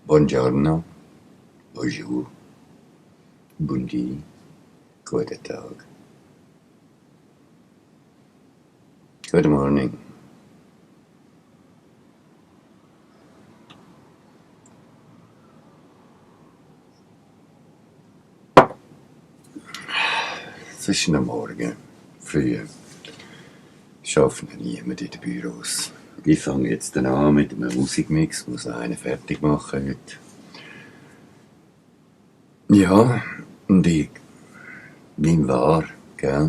Buongiorno, bonjour, buondì, guten Tag, good morning. Es ist am Morgen, früh. Schafft noch niemand in den Büros. Ich fange jetzt dann an mit einem Musikmix, muss noch einen fertig machen heute. Ja, und ich nehme wahr, gell,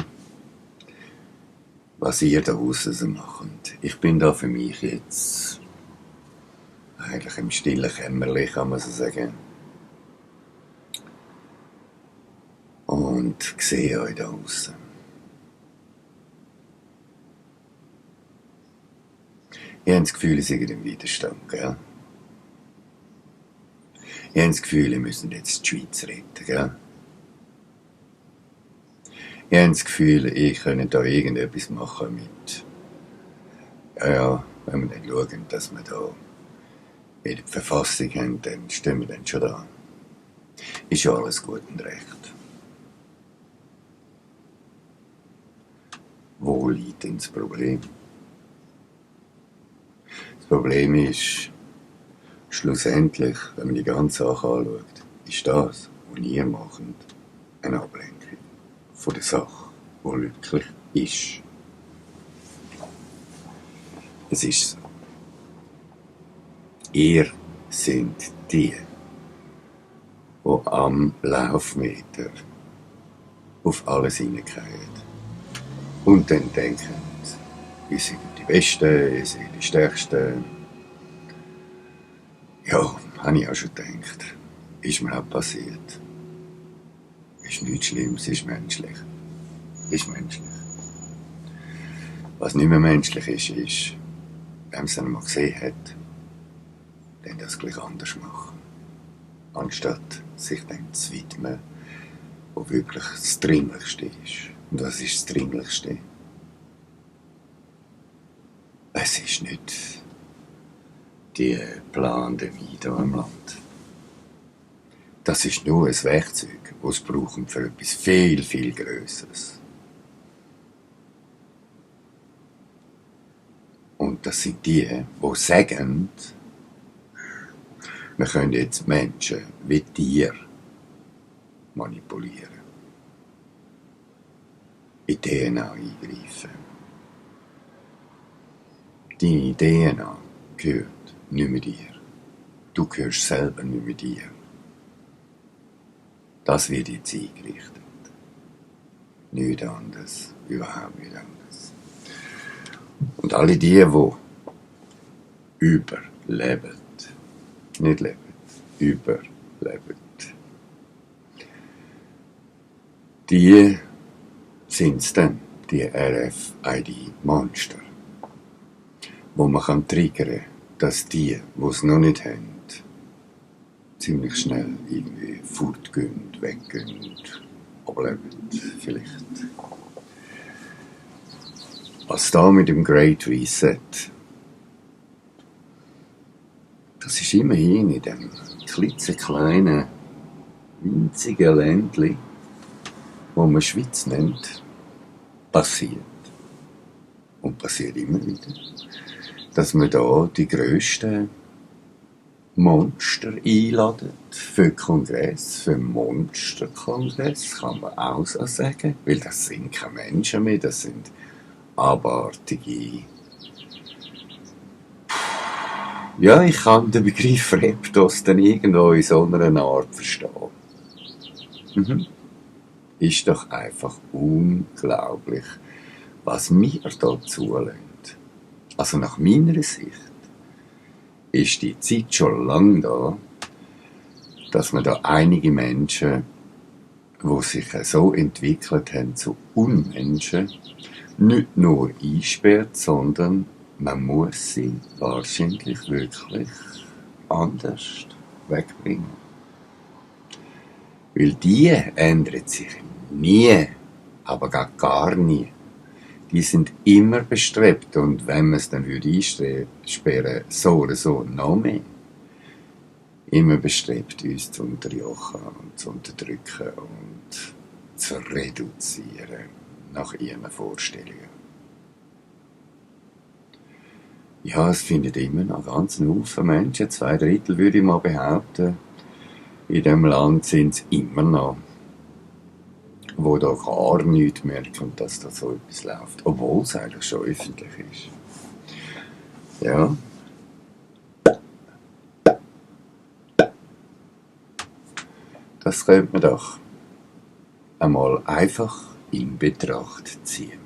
was ihr da draussen macht. Ich bin da für mich jetzt eigentlich im stillen Kämmerchen, kann man so sagen. Und sehe euch da draussen. Ich habe das Gefühl, ihr seid im Widerstand, gell? Ich habe das Gefühl, ihr müsst jetzt die Schweiz retten, gell? Ich habe das Gefühl, ich könnte da irgendetwas machen mit... Ja, wenn wir dann schauen, dass wir da wieder die Verfassung haben, dann stehen wir dann schon da. Ist ja alles gut und recht. Wo liegt denn das Problem? Das Problem ist, schlussendlich, wenn man die ganze Sache anschaut, ist das, was ihr macht, eine Ablenkung von der Sache, die wirklich ist. Es ist so. Ihr seid die am Laufmeter auf alles hineingehen. Und dann denken, ihr seid die Besten, ihr seid die Stärksten. Ja, habe ich auch schon gedacht. Ist mir auch passiert. Ist nichts Schlimmes, ist menschlich. Ist menschlich. Was nicht mehr menschlich ist, wenn man es dann mal gesehen hat, dann das gleich anders machen. Anstatt sich dann zu widmen, wo wirklich das Dringlichste ist. Und was ist das Dringlichste? Es ist nicht die Pandemie hier im Land. Das ist nur ein Werkzeug, das es brauchen für etwas viel, viel Grösseres. Und das sind die sagen, wir können jetzt Menschen wie Tiere manipulieren. In die DNA eingreifen. Deine DNA gehört nicht mehr dir. Du gehörst selber nicht mehr dir. Das wird jetzt eingerichtet. Nichts anderes, überhaupt nicht anders. Und alle die überleben, nicht leben, überleben, die sind's dann, die RFID-Monster, wo man kann triggern, dass die es noch nicht haben, ziemlich schnell irgendwie fortgehen, weggehen, ableben, vielleicht. Was da mit dem Great Reset, das ist immerhin in dem klitzekleinen, winzigen Ländli, wo man Schweiz nennt, passiert. Und passiert immer wieder. Dass man da die grössten Monster einladet für den Kongress, für den Monsterkongress, kann man auch so sagen, weil das sind keine Menschen mehr, das sind abartige... Ja, ich kann den Begriff Reptos dann irgendwo in so einer Art verstehen. Ist doch einfach unglaublich, was mir da zulässt. Also nach meiner Sicht ist die Zeit schon lange da, dass man da einige Menschen, die sich so entwickelt haben zu Unmenschen, nicht nur einsperrt, sondern man muss sie wahrscheinlich wirklich anders wegbringen. Weil die ändert sich nie, aber gar nie. die sind immer bestrebt, und wenn man es dann würde einsperren, so oder so, noch mehr, immer bestrebt, uns zu unterjochen und zu unterdrücken und zu reduzieren nach ihren Vorstellungen. Ja, es findet immer noch ganz einen Haufen Menschen, 2/3 würde ich mal behaupten, in diesem Land sind es immer noch, wo da gar nichts merken, dass da so etwas läuft, obwohl es eigentlich schon öffentlich ist. Ja. Das könnte man doch einmal einfach in Betracht ziehen.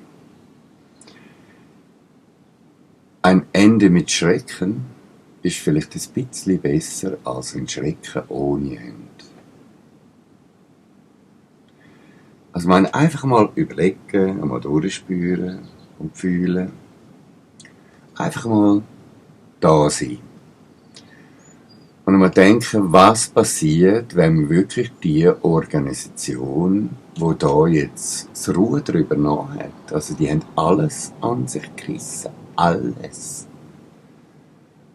Ein Ende mit Schrecken ist vielleicht ein bisschen besser als ein Schrecken ohne Ende. Also man einfach mal überlegen, einmal durchspüren und fühlen. Einfach mal da sein. Und einmal denken, was passiert, wenn man wirklich die Organisation, die da jetzt das Ruder übernommen hat, also die haben alles an sich gerissen. Alles.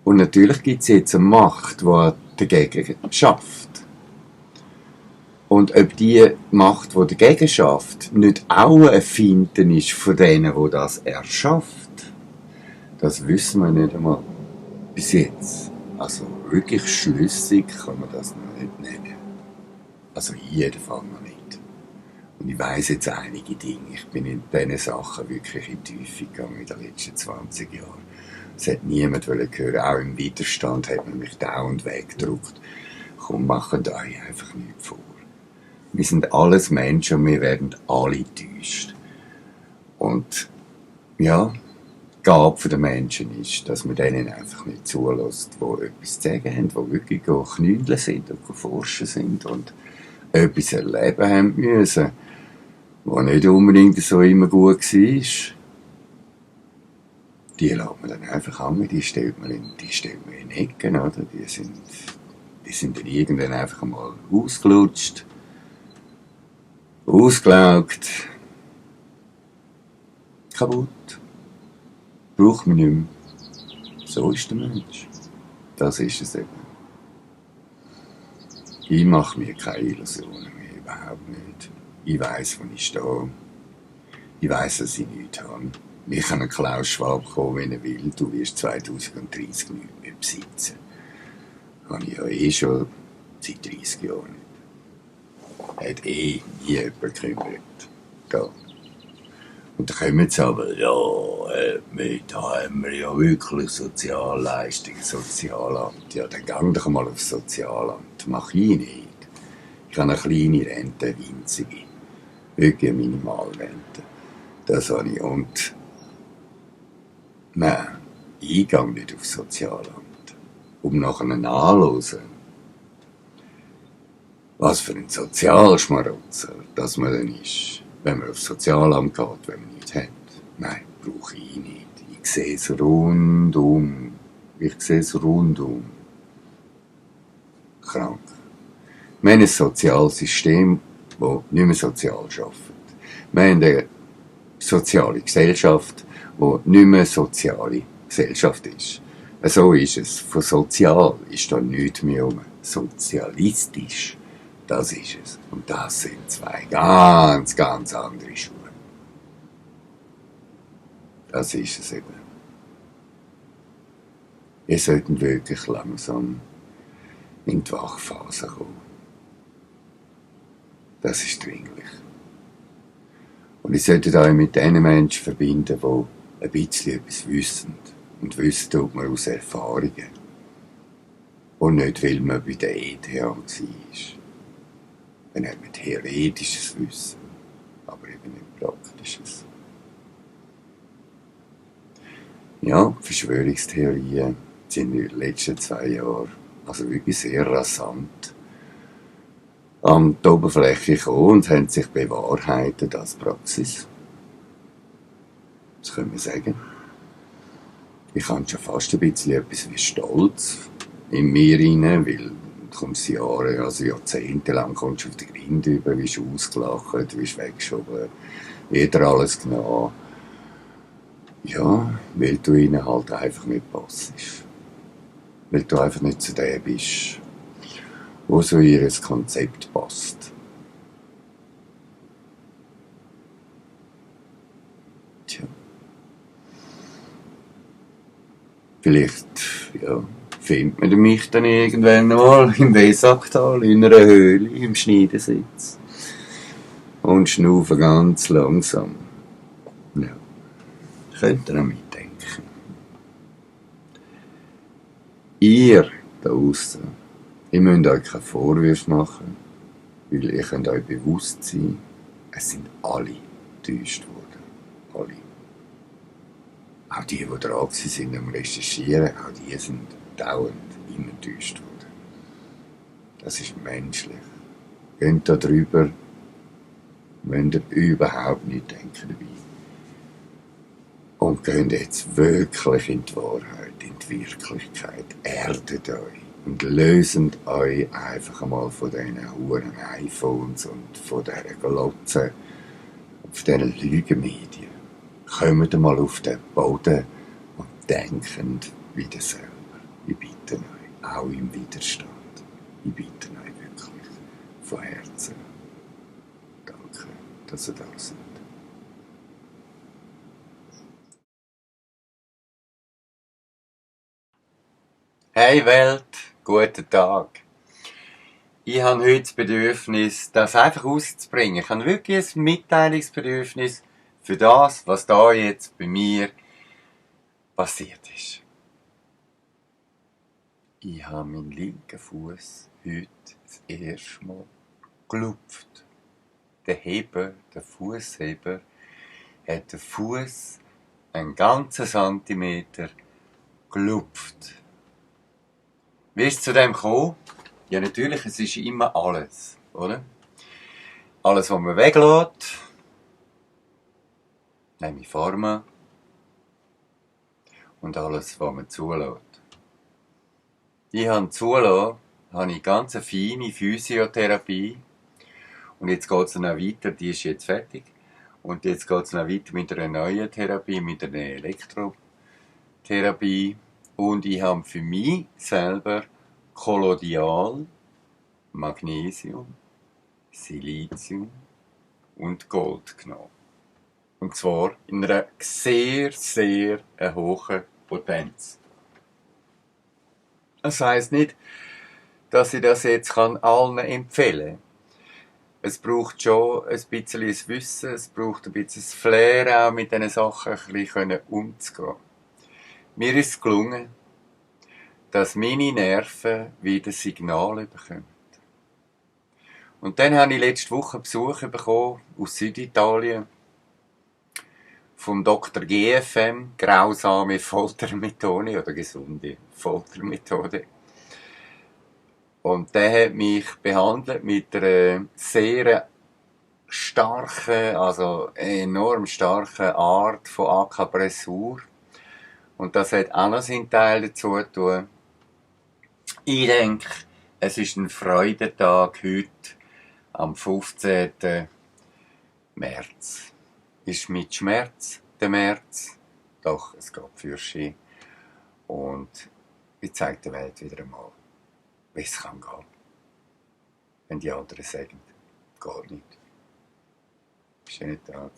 Und natürlich gibt es jetzt eine Macht, die dagegen schafft. Und ob die Macht, die dagegen schafft, nicht auch ein Finden ist von denen, die das erschafft, das wissen wir nicht einmal bis jetzt. Also wirklich schlüssig kann man das noch nicht nennen. Also in jedem Fall noch nicht. Und ich weiss jetzt einige Dinge. Ich bin in diesen Sachen wirklich in die Tiefe gegangen in den letzten 20 Jahren. Es hat niemand hören. Auch im Widerstand hat man mich dauernd weggedrückt. Komm, macht euch einfach nichts vor. Wir sind alles Menschen und wir werden alle enttäuscht. Und ja, die Gabe der Menschen ist, dass man denen einfach nicht zulässt, die etwas zu sagen haben, die wirklich knüdeln sind und forschen sind und etwas erleben haben müssen, was nicht unbedingt so immer gut war. Die lässt man dann einfach an, die stellt man in Ecken, oder? Die sind dann irgendwann einfach mal ausgelutscht, ausgelaugt, kaputt. Braucht man nicht mehr. So ist der Mensch. Das ist es eben. Ich mache mir keine Illusionen mehr, überhaupt nicht. Ich weiss, wo ich stehe. Ich weiss, dass ich nichts habe. Mir kann ein Klaus Schwab kommen, wenn er will. Du wirst 2030 nichts mehr besitzen. Das habe ich ja schon seit 30 Jahren nicht. Hat nie jemand gekümmert. Da. Und dann kommen sie aber, ja, da haben wir ja wirklich Sozialleistungen, Sozialamt. Ja, dann gang doch mal aufs Sozialamt. Mach ich nicht. Ich habe eine kleine Rente, eine winzige. Wirklich eine Minimalrente. Das habe ich. Und nein, ich gehe nicht aufs Sozialamt. Um nachher nachzuhören, was für ein Sozialschmarotzer das man dann ist, wenn man aufs Sozialamt geht, wenn man nichts hat. Nein, brauche ich nicht. Ich sehe es rundum. Krank. Wir haben ein soziales System, das nicht mehr sozial arbeitet. Wir haben eine soziale Gesellschaft, die nicht mehr soziale Gesellschaft ist. So ist es. Von sozial ist da nichts mehr um. Sozialistisch, das ist es. Und das sind zwei ganz, ganz andere Schuhe. Das ist es eben. Wir sollten wirklich langsam in die Wachphase kommen. Das ist dringlich. Und ich sollte euch mit den Menschen verbinden, die ein bisschen etwas wissen. Und wissen tut man aus Erfahrungen. Und nicht, weil man bei der ETH war. Dann hat man theoretisches Wissen, aber eben nicht praktisches. Ja, Verschwörungstheorien sind in den letzten 2 Jahren also wirklich sehr rasant an die Oberfläche gekommen und haben sich bewahrheitet als Praxis. Das können wir sagen. Ich habe schon fast ein bisschen etwas wie Stolz in mir rein, weil du kommst Jahre, also jahrzehntelang kommst du auf die Grinde über, wirst ausgelacht, wirst weggeschoben, wieder alles genommen. Ja, weil du ihnen halt einfach nicht passst. Weil du einfach nicht zu dem bist, wo so ihr Konzept passt. Tja, vielleicht, ja, findet man mich dann irgendwann mal im Wesacktal, in einer Höhle, im Schneidensitz. Und schnaufen ganz langsam. Ja, könnt ihr an mich denken. Ihr da draussen, ihr müsst euch keine Vorwürfe machen, weil ihr könnt euch bewusst sein, es sind alle enttäuscht worden. Alle. Auch die dran sind am Recherchieren, auch die sind dauernd immer enttäuscht worden. Das ist menschlich. Geht da drüber, müsst ihr überhaupt nicht denken dabei. Und geht jetzt wirklich in die Wahrheit, in die Wirklichkeit. Erdet euch und löset euch einfach einmal von diesen huren iPhones und von dieser Glotze, von diesen Lügenmedien. Kommt mal auf den Boden und denkt wieder selber. Ich bitte euch, auch im Widerstand. Ich bitte euch wirklich von Herzen. Danke, dass ihr da seid. Hey Welt, guten Tag. Ich habe heute das Bedürfnis, das einfach rauszubringen. Ich habe wirklich ein Mitteilungsbedürfnis für das, was da jetzt bei mir passiert ist. Ich habe meinen linken Fuß heute das erste Mal gelupft. Der Heber, der Fußheber, hat den Fuß einen ganzen Zentimeter gelupft. Wie ist es zu dem gekommen? Ja, natürlich, es ist immer alles, oder? Alles, was man weglässt, nehme ich Pharma, und alles, was man zulässt. Ich habe zulassen, habe ich ganz eine feine Physiotherapie, und jetzt geht es noch weiter, die ist jetzt fertig, und jetzt geht es noch weiter mit einer neuen Therapie, mit einer Elektrotherapie, und ich habe für mich selber Collodial, Magnesium, Silizium und Gold genommen. Und zwar in einer sehr, sehr hohen Potenz. Das heisst nicht, dass ich das jetzt allen empfehlen kann. Es braucht schon ein bisschen Wissen, es braucht ein bisschen das Flair, auch mit diesen Sachen ein bisschen umzugehen. Mir ist es gelungen, dass meine Nerven wieder Signale bekommen. Und dann habe ich letzte Woche Besuch bekommen aus Süditalien vom Dr. GFM, grausame Foltermethode oder gesunde Foltermethode. Und der hat mich behandelt mit einer sehr starken, also enorm starken Art von Akupressur. Und das hat auch noch seinen Teil dazu getan. Ich denke, es ist ein Freudentag heute, am 15. März. Ist mit Schmerz der März. Doch, es geht für Ski. Und ich zeige der Welt wieder einmal, wie es kann gehen. Wenn die anderen sagen, geht nicht. Schönen Tag.